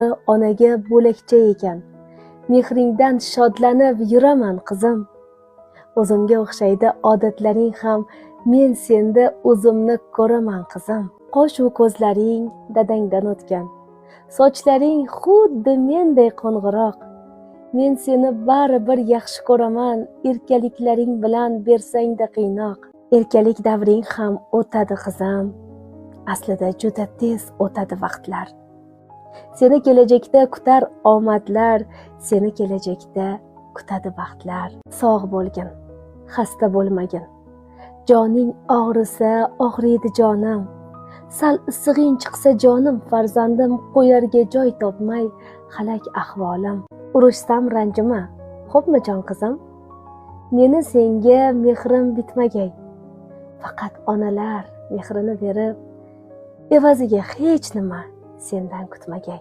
Onaga bo'lakcha ekan. Mehringdan shodlanib yuraman, qizim. O'zimga o'xshaydi odatlaring ham, men senda o'zimni ko'raman, qizim. Qoshu ko'zlaring dadangdan o'tgan, sochlaring xuddi menday qo'ng'iroq. Men seni baribir yaxshi ko'raman, erkaliklaring bilan bersangda qiynoq. Erkalik davring ham o'tadi, qizim. Aslida juda tez o'tadi vaqtlar. Seni kelajakda kutar omadlar, seni kelajakda kutadi baxtlar. Sog' bo'lgin, xasta bo'lmagin. Joning og'risa, og'riydi jonim. Sal issig'ing chiqsa, jonim, farzandim, qo'yarga joy topmay halak ahvolim. Urushsam ranjima, xo'pmi, jon qizim? Meni senga mehrim bitmagay. Faqat onalar mehrini berib, evaziga hech nima sendan kutmagay.